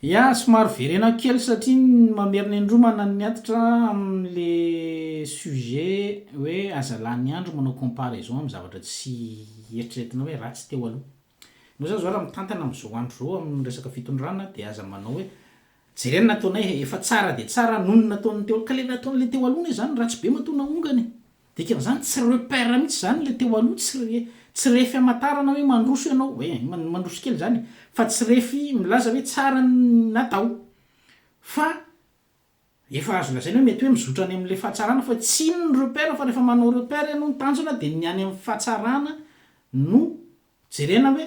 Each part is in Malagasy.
Ya, somary verenako kely satria mamerina indromana ny miatitra amin'le sujet hoe aza lany andro manao comparaison amin'ny zavatra tsy eritreretinao hoe ratsy teo aloha. Enao zany zao raha mitantana amin'izao andro izao amin'ny resaka fitondrana dia aza manao hoe jerena ny nataonay e, efa tsara dia tsara noho ny nataon'ny teo aloha, ka le nataon'le teo aloha anie zany ratsy be matoa naongana e. Dikan'izany tsy repère mihitsy izany ilay teo aloha, tsy tsy refy hamantarana hoe mandroso ianao, hoe mandroso kely izany e, fa tsy refy milaza hoe tsara ny natao. Fa efa azo lazaina hoe mety hoe mizotra any amin'ilay fahatsarana fa tsy iny ny repère fa rehefa manao repère ianao ny tanjona dia ny any amin'ny fahatsarana no jerena hoe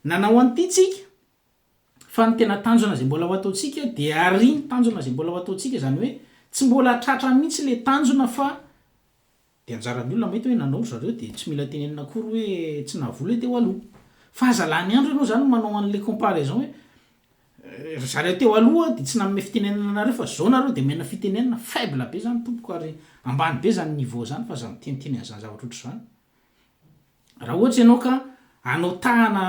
nanao an'ity tsika fa ny tena tanjona izay mbola ho ataontsika dia ary ny tanjona izay mbola ho ataontsika izany hoe tsy mbola tratra mihitsy ilay tanjona fa dia anjaran'ny olona mahita hoe nanao ry zareo dia tsy mila tenenina akory hoe tsy nahavoa ilay teo aloha. Fa aza lany andro ianao izany manao an'ilay comparaison hoe ry zareo teo aloha dia tsy nanome fitenenana anareo fa zao nareo dia omena fitenenana, faible be izany tompoko ary ambany be izany niveau izany fa aza miteniteny an'izany zavatra ohatr'izany. Raha ohatra ianao ka hanao tahana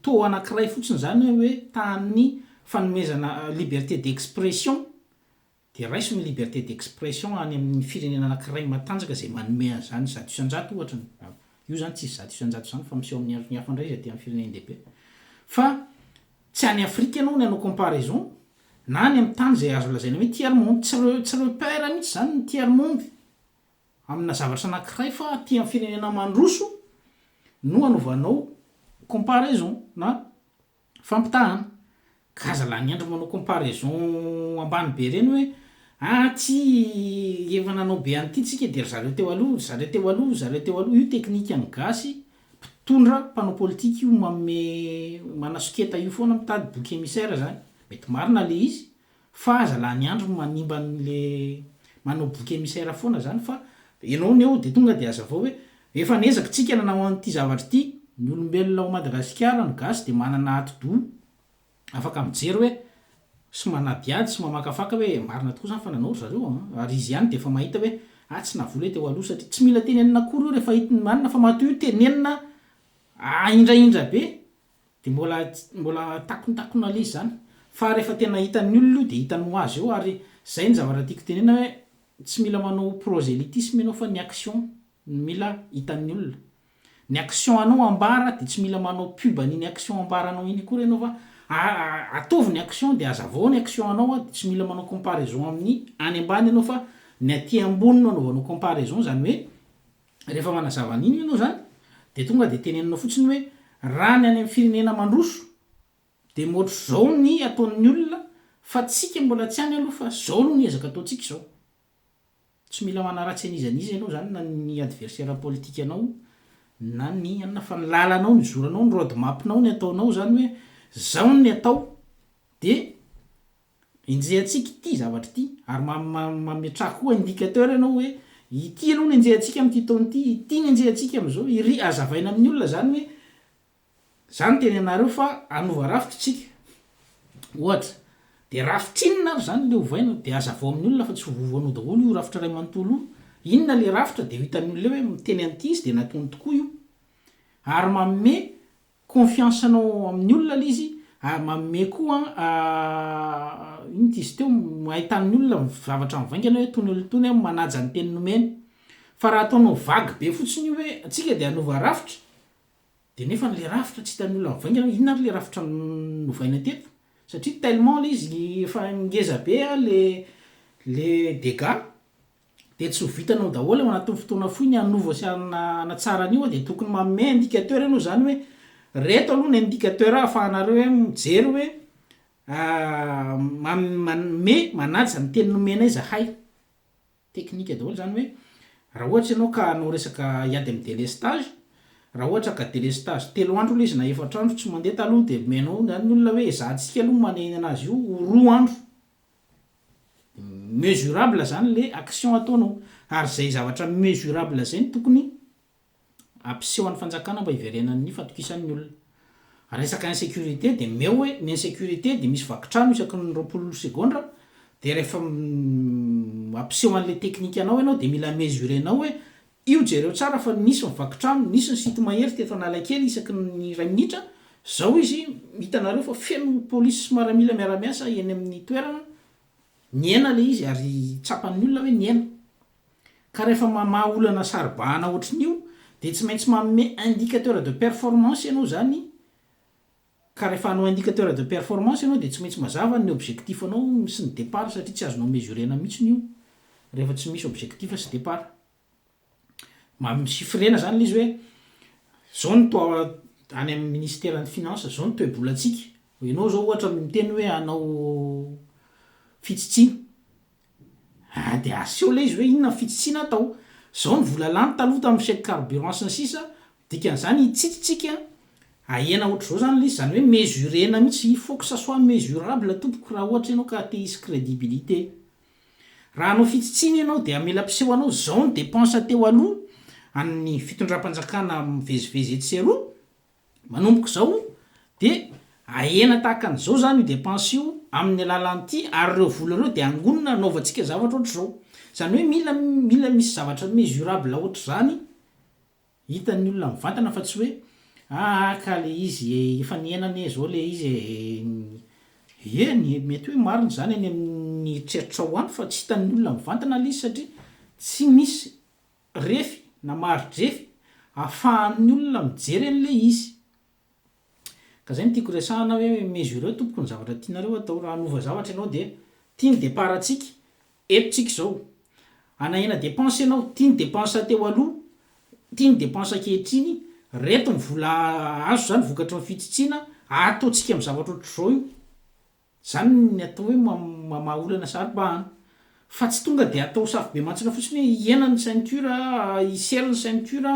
taux anankiray fotsiny izany hoe tahan'ny fanomezana liberté d'expression dia raiso ny liberté d'expression any amin'ny firenena anankiray matanjaka izay manome an'izany 100% ohatra ny, io izany tsisy 100% izany fa miseho amin'ny endriny hafa indray izy aty amin'ny firenen-dehibe. Fa tsy any Afrika ianao ny hanao comparaison na any amin'ny tany izay azo lazaina hoe tiers monde, tsy tsy repère mihitsy izany ny tiers monde. Amina zavatra anankiray fa aty amin'ny firenena mandroso no anaovanao comparaison na fampitahana. Ka aza lany andro manao comparaison ambany be ireny hoe ah ty efa nanao be an'ity tsika dia ry zareo teo aloha, ry zareo teo aloha, ry zareo teo aloha. Io teknikan'ny gasy mpitondra mpanao politika io manome manasoketa io foana mitady bouc émissaire zany. Mety marina le izy Fa aza lany andro manimba an'le manao bouc émissaire foana zany fa enao ny eo de tonga de azavao hoe efa niezaka tsika nanao an'ity zavatra ity, ny olombelona ao Madagasikara, ny gasy de manana atidoha afaka mijery hoe sy manadihady sy mamakafaka hoe marina tokoa zany fa nanao ry zareo an, ary izy ihany de efa mahita hoe ah tsy nahavoa le teo aloha satria tsy mila tenenina akory io rehefa hitiny marina fa matoa io tenenina ahindrahindra be Dia mbola mbola takontakona le izy zany. Fa rehefa tena hitan'ny olona io dia hitany ho azy eo ary zay ny zavatra tiako tenena hoe tsy mila manao proselytisme ianao fa ny action no mila hitan'ny olona. Ny action anao ambara dia tsy mila manao pub an'iny action ambaranao iny akory ianao fa ataovy ny action dia hazavao ny action anao dia tsy mila manao comparaison amin'ny any ambany ianao fa ny aty ambony no anaovanao comparaison zany hoe Rehefa manazava an'iny ianao izany dia tonga dia teneninao fotsiny hoe raha ny any amin'ny firenena mandroso dia ohatr'izao ny ataon'ny olona fa tsika mbola tsy any aloha fa zao aloha ny ezaka ataontsika izao. Tsy mila manaratsy an'iza n'iza ianao izany na ny adversaire politique anao na ny anona fa ny lalanao ny zoranao ny road map-nao ny ataonao izany hoe zao ny atao dia Enjehantsika ity zavatra ity ary mametraha koa indicateur ianao hoe ity aloha no enjehantsika amin'ity taona ity, ity no enjehantsika amin'izao, iry azavaina amin'ny olona izany hoe za miteny anareo fa hanova rafitra isika ohatra, dia rafitra inona ary izany ilay ovaina dia azavao amin'ny olona fa tsy hovovoanao daholo io rafitra iray manontolo io, inona ilay rafitra dia ho hitan'ny olona eo hoe miteny an'ity izy dia nataony tokoa io ary manome Confiance anao amin'ny olona le izy ary manome koa inona ty izy teo ahitan'ny olona ny zavatra mivaingana hoe tony olona itony an manaja ny teny nomeny fa raha ataonao vague be fotsiny io hoe antsika dia hanova rafitra de nefa le rafitra tsy hitan'ny olona mivaingana hoe inona ary le rafitra novaina teto satria tellement le izy efa ngeza be le le dégâts dia tsy ho vitanao daholo ao anatin'ny fotoana fohy ny hanova sy hanatsara an'io dia tokony manome indicateur ianao izany hoe reto aloha ny indicateur ahafahanareo hoe mijery hoe manome manaja ny teny nomenay zahay. Teknika daholo izany hoe raha ohatra ianao ka hanao resaka hiady amin'ny délestage, raha ohatra ka délestage telo andro ilay izy na efatra andro tsy mandeha taloha dia omenao izany ny olona hoe ezahantsika aloha manena anazy io ho roa andro. Mesurable zany le action ataonao ary zay zavatra mesurable zay no tokony ampiseho an'ny fanjakana mba hiverenan'ny fatokisan'ny olona. Resaka insécurité de meo hoe ny insécurité de misy vaky trano isaky ny 20 segondra de rehefa mampiseho an'le technique anao ianao de mila mesurer-nao hoe io jereo tsara fa nisy ny vaky trano, nisy ny sinto-mahery teto Analakely isaky ny iray minitra, Zao izy, hitanareo fa feno polisy sy maramila miara-miasa eny amin'ny toerana, nihena le izy ary tsapan'ny olona hoe nihena. Ka rehefa mamaha olana saro-bahana ohatrin'io dia tsy maintsy manome indicateur de performance ianao zany, ka rehefa hanao indicateur de performance ianao dia tsy maintsy mazava ny objectif anao sy ny départ satria tsy azonao mesurer-na mihitsiny io rehefa tsy misy objectif sy départ. Chiffrer-na zany le izy hoe zao ny to- any amin'ny ministeran'ny finance zao ny toe-bolantsika, ianao zao ohatra miteny hoe hanao fitsitsiana, ah de aseho le izy hoe inona ny fitsitsiana atao, zao ny vola lany taloha tamin'ny chèque carburant sy ny sisa, dikan'izany hitsitsitsika ahena ohatr'izao zany le izy, zany hoe mesurer-na mihitsy, il faut que ça soit mesurable tompoko raha ohatra ianao ka te hisy crédibilité. Raha hanao fitsitsiana ianao de hamela mpiseho anao zao ny dépense teo aloha an'ny fitondram-panjakana mivezivezy etsy sy eroa, manomboka zao de ahena tahaka an'izao zany io dépense io amin'ny alalan'ity ary ireo vola ireo de angonina anaovantsika zavatra ohatr'izao. Zany hoe mila mila misy zavatra mesurable ohatr'izany hitan'ny olona mivantana fa tsy hoe aa ka le izy efa nihena anie zao le izy e, eny mety hoe marina zany any amin'ny eritreritrao any fa tsy hitan'ny olona mivantana le izy satria tsy misy refy na mari-drefy ahafahan'ny olona mijery an'le izy. Ka zay no tiako resahana hoe mesureo tompoko ny zavatra tianareo atao, raha hanova zavatra ianao de ty ny départ antsika, eto tsika zao, hanahena dépense ianao, ty ny dépense teo aloha, ty ny dépense ankehitriny, reto ny vola azo zany vokatry ny fitsitsiana, ataontsika amy zavatra ohatr'izao io. Zany ny atao hoe mamaha olana saro-bahana. Fa tsy tonga de atao safobemantsina fotsiny hoe hihena ny ceinture, hisery ny ceinture,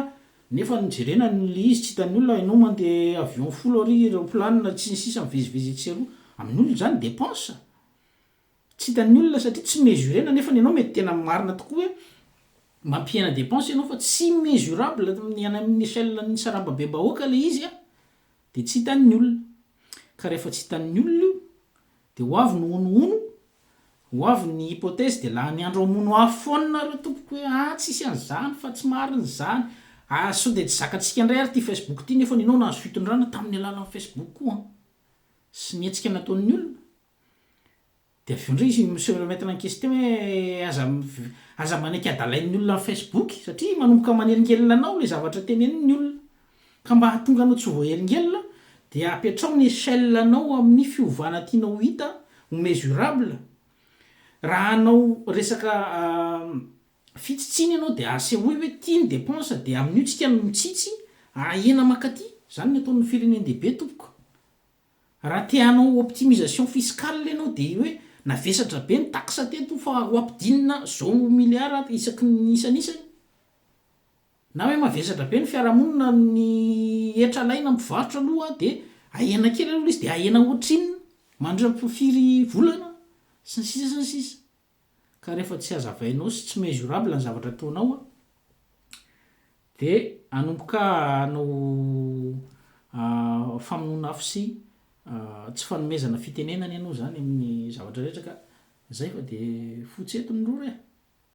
nefa ny jerena le izy tsy hitan'ny olona, ianao mandeha avion 10 ary roplanina sy ny sisa mivezivezy etsy sy eroa, amin'ny olona zany dépense. Tsy hitan'ny olona satria tsy mesurena nefa ianao mety tena marina tokoa hoe mampihena dépense ianao fa tsy mesurable ny any amin'ny échelle ny sarambabem-bahoaka le izy a, de tsy hitan'ny olona. Ka rehefa tsy hitan'ny olona io, de ho avy ny honohono, ho avy ny hypothèse de lany andro hamono afo foana nareo tompoko hoe ah tsisy an'izany fa tsy marina zany, ah sao de tsy zakantsika indray ary ty Facebook ty nefa ianao nahazo fitondrana tamin'ny alalan'ny Facebook koa an, sy ny hetsika nataon'ny olona. De avy eo ndray izy mi-se remettre en question hoe aza aza manaiky adalain'ny olona amin'ny Facebook satria manomboka manelingelina anao le zavatra tenenin'ny olona. Ka mba hahatonga anao tsy ho voahelingelina de apetrao ny échelle anao amin'ny fiovana tianao ho hita ho mesurable. Raha hanao resaka fitsitsiana ianao de asehoy hoe ty ny dépense de amin'io tsika no mitsitsy ahena mankaty, zany ny ataon'ny firenen-dehibe tompoko. Raha te hanao optimisation fiscale ianao de hoe navesatra be ny taxe teto fa ho ampidinina zao milliard isaky ny isanisany, na hoe mavesatra be ny fiarahamonina ny hetra alaina mpivarotra aloha de ahena kely aloha izy de ahena ohatrinona mandra firy volana sy ny sisa sy ny sisa. Ka rehefa tsy hazavainao sy tsy mesurable ny zavatra ataonao a, de hanomboka hanao famonoana afo sy tsy fanomezana fitenenana ianao zany amin'ny zavatra rehetra ka zay fa de fotsy eto ny rora e.